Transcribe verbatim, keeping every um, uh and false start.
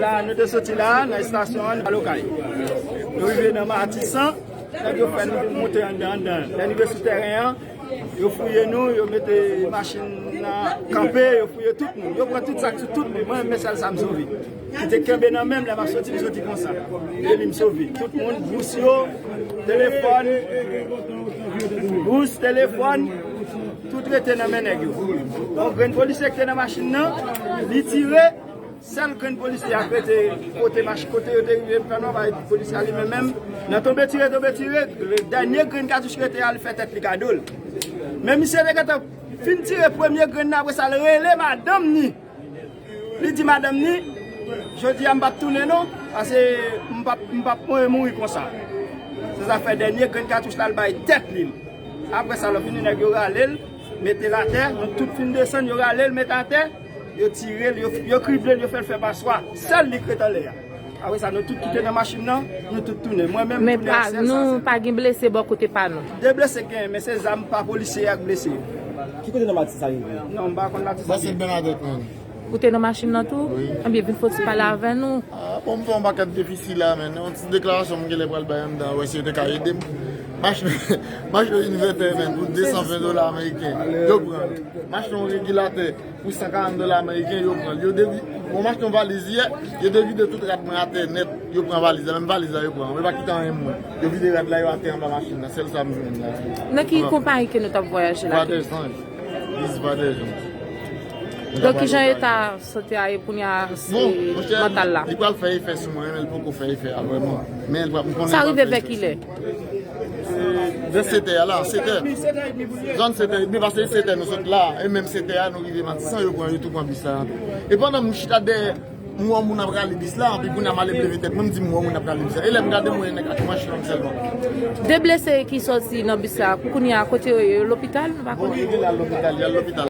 La, nou te soti la, nan estasyon an, nou al Okay. Nou rive nan Matisan, nèg yo fè nou monte anndan, anndan. Lè nou rive sou tèren an, yo fouye nou, yo mete machin nan kanpe, yo fouye tout moun. Yo pran tout sa k sou tout moun. Mwen, men sèl sa m sove. Ki te kenbe nan men m, lè m ap soti, m soti konsa. E li m sove. Tout moun, bous yo, telefòn, bous, telefòn, tout rete nan men nèg yo. Yon grenn polisye ki te nan machin nan, li tire, sèl grenn polisye a k rete kote mach-, kote yo te rive pran nan, bay polisye a li menm menm, nan tonbe tire, tonbe tire, dènye grenn katouch ki rete a, li fè tèt li kado l. Men misye te gentan fin tire premye grenn nan, apre sa, l rele madanm ni. Li di madanm ni, "Jodi a m p ap tounen non, paske m p ap, m p ap mouri, mouri konsa." Se sa fè dènye grenn katouch la, l bay tèt li. Apre sa, lè fini, nèg yo rale l, mete l atè, nou tout fin desann, yo rale l, mete atè, yo tire l, yo, yo krible l, yo fè l fè paswa. Sèl li k ret anlè a. Apre sa, nou tout kite nan machin nan, nou tout tounen. Mwen menm, men tounen pa, ak sèl sa nou sèl. Pa gen blese bò kote pa nou. De blese gen, men se zam pa polisye a k blese yo. Ki kote nan Matisan sa rive? Non, m pa konn Matisan. Mwen se Bènadèt, menm. Ou te nan machin nan tou? Wi. Ebyen, vin fò ti pale avè nou. Ah, bon, m fè yon pakèt defisi la, men yon ti deklarasyon m genlè pral bay anndan, wè si yo te ka ede m. Machin, machin yon invètè, men, pou de san ven dola ameriken. Yo pran. Machin yon regilatè pou san karant dola ameriken, yo pran. Yo devi, bon, m achte yon valiz yè, yo devide tout rad mwen atè nèt, yo pran valiz la, menm valiz la yo pran. Yo pa kite anyen mwen. Yo vide rad la, yo atè anba machin nan, sèl sa m jwenn la. Nan ki konpayi ke nou t ap vwayaje la? Vwa dèzanj. Bis Vwa dèzanj. Donk, kijan eta sante a ye kounye a, mantal la? Li pral fè efè sou mwen, men li poko fè efè a vrèman. Men li pral, m konnen li pral fè efè. Sa rive vè kilè? Vè sèt è a la, sèt è. Zòn sèt è, men pase sèt è nou sot la, e menm sèt è a nou rive Matisan, yo pran, yo tou pran bis la. E pandan m chita dèyè, m wè yon moun ap rale bis la, anpi kounye a m ale m leve tèt mwen, m di m wè yon moun ap rale bis la. E lè m gade, m wè yon nèg ak manch long sèlman. De blese ki sòti nan bis la, kounye a kote yo ye, yo lopital? Nou pa konnen. Bon, yo genlè al lopital, yo al lopital.